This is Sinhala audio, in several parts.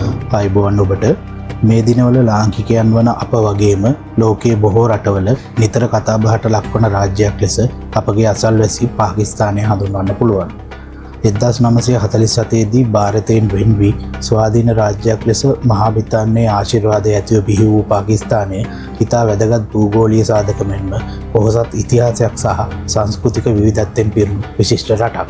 ආයුබෝවන් ඔබට. මේ දිනවල ලාංකිකයන් වන අප වගේම ලෝකයේ බොහෝ රටවල නිතර කතාබහට ලක්වන රාජ්‍යයක් ලෙස අපගේ අසල්වැසි පාකිස්තානය හඳුන්වන්න පුළුවන්. 1947 දී භාරතයෙන් වෙන් වී ස්වාධීන රාජ්‍යයක් ලෙස මහා බ්‍රිතාන්‍යයේ ආශිර්වාදය ඇතිව බිහි වූ පාකිස්තානය ඉතා වැදගත් භූගෝලීය සාධක මෙන්ම පොහොසත් ඉතිහාසයක් සහ සංස්කෘතික විවිධත්වයෙන් පිරුණු විශිෂ්ට රටක්.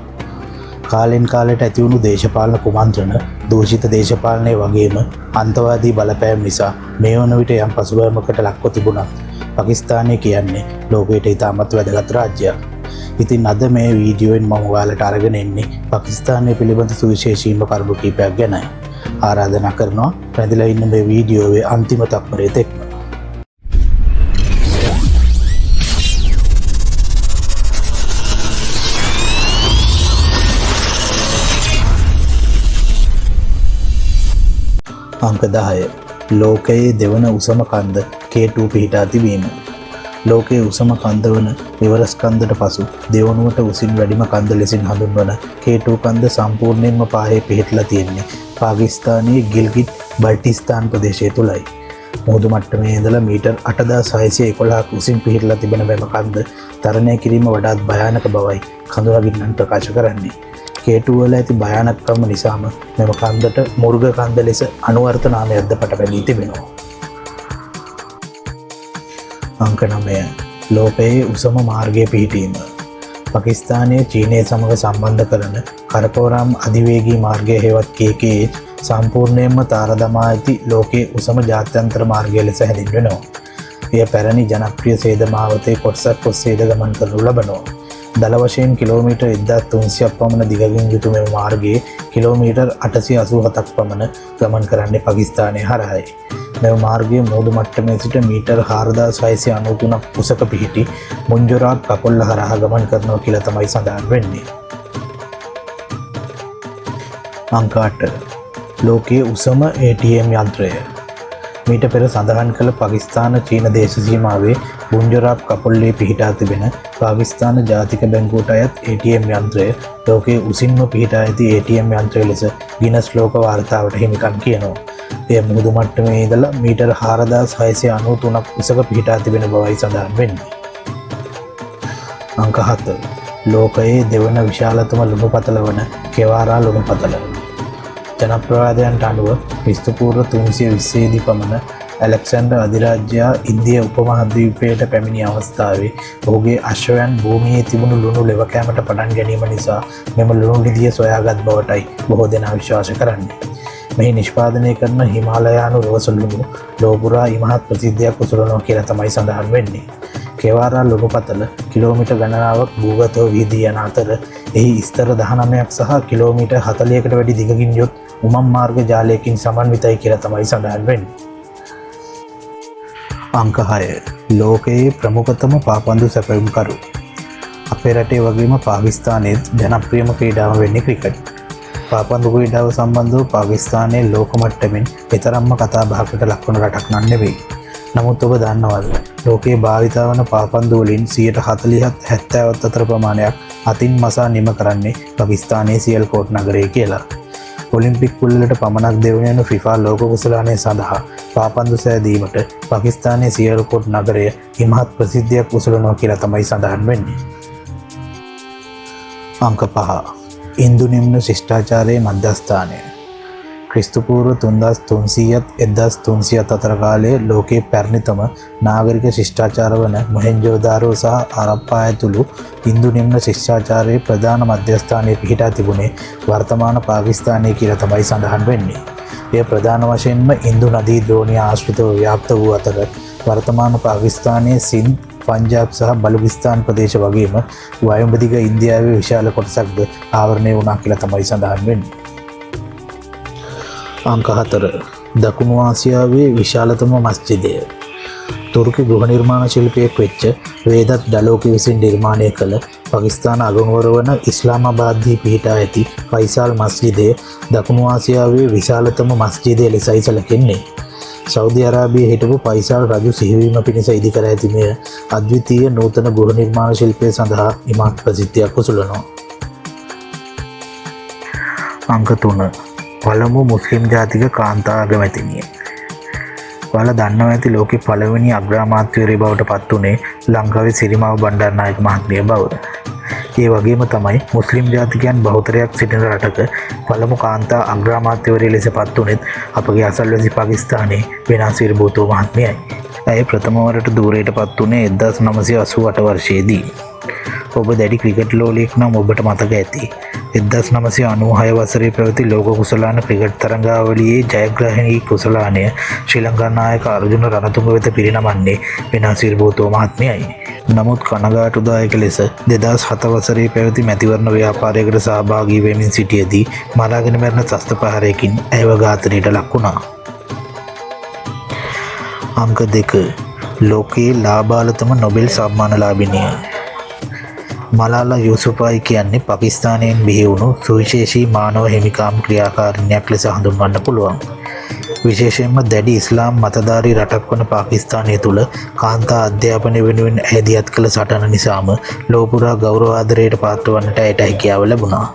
කාලෙන් කාලයට ඇතිවුණු දේශපාලන කුමන්ත්‍රණ, දූෂිත දේශපාලනය වගේම අන්තවාදී බලපෑම් නිසා මේ වන විට යම් පසුබෑමකට ලක්ව තිබුණත් පාකිස්තානය කියන්නේ ලෝකයට ඉතාමත් වැදගත් රාජ්‍යයක්. ඉතින් අද මේ වීඩියෝවෙන් මම ඔයාලට අරගෙන එන්නේ පාකිස්තානය පිළිබඳ සුවිශේෂීම කරුණු කීපයක් ගැනයි. ආරාධනා කරනවා රැඳිලා ඉන්න මේ වීඩියෝවේ අන්තිම තත්පරය තෙක්ම. අංක 10 ලෝකයේ දෙවන උසම කන්ද K2 පිහිටා තිබීම. ලෝකයේ උසම කන්ද වන එවරස් කන්දට පසු දෙවනුවට උසින් වැඩිම කන්ද ලෙසින් හඳුන්වන K2 කන්ද සම්පූර්ණයෙන්ම පාහේ පිහිටලා තියෙන්නේ පාකිස්තානයේ ගිල්ගිට් බල්ටිස්තාන් ප්‍රදේශය තුලයි. මුහුදු මට්ටමේ ඉඳලා මීටර් 8611ක් උසින් පිහිටලා තිබෙන මෙම කන්ද තරණය කිරීම වඩාත් භයානක බවයි කඳුරගින්නන් ප්‍රකාශ කරන්නේ. K2 වල ඇති භයානකකම නිසාම මෙම කන්දට මුර්ග කන්ද ලෙස අනුවර්ත නාමයක්ද පටබැඳී තිබෙනවා. අංක 9 ලෝකයේ උසම මාර්ගය පිහිටීම. පාකිස්තානය චීනය සමග සම්බන්ධ කරන කරකෝරම් අධිවේගී මාර්ගය හෙවත් KKH සම්පූර්ණයෙන්ම තාර දමා ඇති ලෝකයේ උසම ජාත්‍යන්තර මාර්ගය ලෙස හැඳින්වෙනවා. එය පැරණි ජනප්‍රිය සේද මාවතේ කොටසක් ඔස්සේද ගමන් කරනු ලබනවා. දළ වශයෙන් කිලෝමීටර් 1300ක් පමණ දිගකින් යුතු මෙම මාර්ගයේ කිලෝමීටර් 887ක් පමණ ගමන් කරන්නේ පාකිස්තානය හරහායි. මෙම මාර්ගය මුහුදු මට්ටමේ සිට මීටර් 4693ක් උසක පිහිටි මුංජොරාක් කපොල්ල හරහා ගමන් කරනවා කියලා තමයි සඳහන් වෙන්නේ. අංක 8 ලෝකයේ උසම ATM යන්ත්‍රය. මීට පෙර සඳහන් කළ පාකිස්තාන චීන දේශ සීමාවේ බුංජොරාක් කපොල්ලේ පිහිටා තිබෙන පාකිස්තාන ජාතික බැංකුවට අයත් ATM යන්ත්‍රය ලෝකයේ උසින්ම පිහිටා ඇති ATM යන්ත්‍රය ලෙස ගිනස් ලෝක වාර්තාවට හිමිකම් කියනවා. එය මුහුදු මට්ටමේ ඉඳලා මීටර් 4693ක් උසක පිහිටා තිබෙන බවයි සඳහන් වෙන්නේ. අංක 7 ලෝකයේ දෙවන විශාලතම ලුණුපතල වන කෙවාරා ලුණුපතල. ජනප්‍රවාදයන්ට අනුව ක්‍රිස්තුපූර්ව 320 දී පමණ ඇලෙක්සැන්ඩර් අධිරාජ්‍යයා ඉන්දිය උපමහාද්වීපයට පැමිණි අවස්ථාවේ ඔහුගේ අශ්වයන් භූමියේ තිබුණු ලුණු ලෙව කෑමට පටන් ගැනීම නිසා මෙම ලුණු නිධිය සොයාගත් බවටයි බොහෝ දෙනා විශ්වාස කරන්නේ. මෙහි නිෂ්පාදනය කරන හිමාලයානු රෝස ලුණු ලෝපුරා ඉමහත් ප්‍රසිද්ධියක් උසුලනවා කියලා තමයි සඳහන් වෙන්නේ. කෙවාරා ලුණුපතල කිලෝමීටර් ගණනාවක් භූගතව විහිදී යන අතර එහි ස්තර 19ක් සහ කිලෝමීටර් 40කට වැඩි දිගකින් යුත් උමම් මාර්ග ජාලයකින් සමන්විතයි කියලා තමයි සඳහන් වෙන්නේ. අංක 6 ලෝකයේ ප්‍රමුඛතම පාපන්දු සැපයුම්කරු. අපේ රටේ වගේම පාකිස්තානයේත් ජනප්‍රියම ක්‍රීඩාව වෙන්නේ ක්‍රිකට්. පාපන්දු ක්‍රීඩාව සම්බන්ධව පාකිස්තානයේ ලෝක මට්ටමින් එතරම්ම කතා බහකට ලක්වන රටක් නම් නෙවෙයි. නමුත් ඔබ දන්නවද ලෝකයේ භාවිතා වන පාපන්දු වලින් 40ත් 70ත් අතර ප්‍රමාණයක් අතින් මසා නිම කරන්නේ පාකිස්තානයේ සියල්කෝට් නගරයේ කියලා. ඔලිම්පික් කුල්ලට පමණක් දෙවන යන ෆිෆා ලෝක කුසලානය සඳහා පාපන්දු සෑදීමට පාකිස්තානයේ සියල්කෝට් නගරය ඉමහත් ප්‍රසිද්ධියක් උසුලනවා කියලා තමයි සඳහන් වෙන්නේ. අංක 5 ඉන්දු නිම්න ශිෂ්ටාචාරයේ මධ්‍යස්ථානය. ක්‍රිස්තුපූර්ව 3300ත් 1300ත් අතර කාලයේ ලෝකයේ පැරණිතම නාගරික ශිෂ්ටාචාර වන මොහෙන්ජෝදාරෝ සහ හරප්පා ඇතුළු ඉන්දු නිම්න ශිෂ්ටාචාරයේ ප්‍රධාන මධ්‍යස්ථානයේ පිහිටා තිබුණේ වර්තමාන පාකිස්තානය කියලා තමයි සඳහන් වෙන්නේ. එය ප්‍රධාන වශයෙන්ම ඉන්දු නදී ද්‍රෝණිය ආශ්‍රිතව ව්‍යාප්ත වූ අතර වර්තමාන පාකිස්තානයේ සින්ද්, පංජාබ් සහ බලුකිස්තාන් ප්‍රදේශ වගේම වයඹ දිග ඉන්දියාවේ විශාල කොටසක්ද ආවරණය වුණා කියලා තමයි සඳහන් වෙන්නේ. අංක 4 දකුණු ආසියාවේ විශාලතම මස්ජිදය. තුර්කි ගෘහ නිර්මාණ ශිල්පියෙක් වෙච්ච වේදත් ඩලෝකි විසින් නිර්මාණය කළ පාකිස්තාන අගනුවර වන ඉස්ලාමාබාද්හි පිහිටා ඇති ෆයිසාල් මස්ජිදය දකුණු ආසියාවේ විශාලතම මස්ජිදය ලෙසයි සැලකෙන්නේ. සෞදි අරාබියේ හිටපු ෆයිසාල් රජු සිහිවීම පිණිස ඉදිකර ඇති මෙය අද්විතීය නූතන ගෘහ නිර්මාණ ශිල්පය සඳහා ඉමහත් ප්‍රසිද්ධියක් උසුලනවා. අංක 3 පළමු මුස්ලිම් ජාතික කාන්තා අගමැතිනිය. ඔයාලා දන්නවා ඇති ලෝකෙ පළවෙනි අග්‍රාමාත්‍යවරිය බවට පත් වුණේ ලංකාවේ සිරිමාව බණ්ඩාරනායක මහත්මිය බව. ඒ වගේම තමයි මුස්ලිම් ජාතිකයන් බහුතරයක් සිටින රටක පළමු කාන්තා අග්‍රාමාත්‍යවරිය ලෙස පත් වුණෙත් අපගේ අසල්වැසි පාකිස්තානයේ බෙනාසීර් භුටෝ මහත්මියයි. ඇය ප්‍රථම වරට ධූරයට පත් වුණේ 1988 වර්ෂයේදී. ඔබ දැඩි ක්‍රිකට් ලෝලියෙක් නම් ඔබට මතක ඇති, 1996 වසරේ පැවති ලෝක කුසලාන ක්‍රිකට් තරඟාවලියේ ජයග්‍රාහී කුසලානය ශ්‍රී ලංකා නායක අර්ජුන රණතුංග වෙත පිරිනමන්නේ බෙනාසීර් භුටෝ මහත්මියයි. නමුත් කනගාටුදායක ලෙස 2007 වසරේ පැවති මැතිවරණ ව්‍යාපාරයකට සහභාගී වෙමින් සිටියදී මරාගෙන මැරුණ ත්‍රස්ත ප්‍රහාරයකින් ඇයව ඝාතනයට ලක් වුණා. අංක 2, ලෝකයේ ලාබාලතම නොබෙල් සම්මානලාභිනිය. මලාලා යූසුෆායි කියන්නේ පාකිස්තානයෙන් බිහි වුණු සුවිශේෂී මානව හිමිකම් ක්‍රියාකාරිනියක් ලෙස හඳුන්වන්න පුළුවන්. විශේෂයෙන්ම දැඩි ඉස්ලාම් මතධාරී රටක් වන පාකිස්තානය තුළ කාන්තා අධ්‍යාපනය වෙනුවෙන් ඇය දියත් කළ සටන නිසාම ලොව පුරා ගෞරවාදරයට පාත්‍ර වන්නට ඇයට හැකියාව ලැබුණා.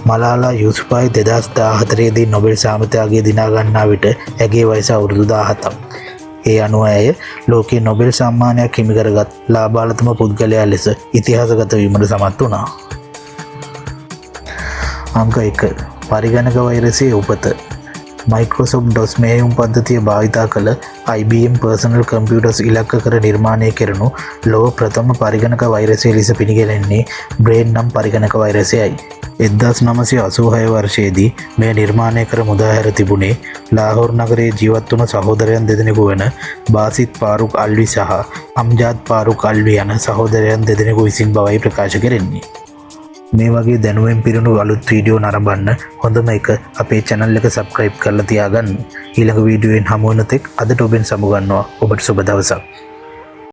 මලාලා යූසුෆායි 2014 දී නොබෙල් සාමතාවය දිනා ගන්නා විට ඇගේ වයස අවුරුදු 17ක්. ඒ අනුව ඇය ලෝකයේ නොබෙල් සම්මානයක් හිමි කරගත් ලාබාලතම පුද්ගලයා ලෙස ඉතිහාසගත වීමට සමත් වුණා. අංක 1, පරිගණක වෛරසයේ උපත. මයික්‍රොසොෆ්ට් ඩොස් මෙහෙයුම් පද්ධතිය භාවිතා කළ IBM personal computers ඉලක්ක කර නිර්මාණය කෙරුණු ලොව ප්‍රථම පරිගණක වෛරසය ලෙස පිළිගැනෙන්නේ බ්‍රේන් නම් පරිගණක වෛරසයයි. 1986 වර්ෂයේදී මෙය නිර්මාණය කර මුදා හැර තිබුණේ ලාහෝර් නගරයේ ජීවත් වුණ සහෝදරයන් දෙදෙනෙකු වන බාසිත් පාරුක් අල්වි සහ අම්ජාද් පාරුක් අල්වි යන සහෝදරයන් දෙදෙනෙකු විසින් බවයි ප්‍රකාශ කෙරෙන්නේ. මේ වගේ දැනුවෙන් පිරුණු අලුත් වීඩියෝ නරඹන්න හොඳම එක අපේ චැනල් එක සබ්ස්ක්‍රයිබ් කරලා තියාගන්න. ඊළඟ වීඩියෝවෙන් හමු වෙන තෙක් අදට ඔබෙන් සමුගන්නවා. ඔබට සුබ දවසක්.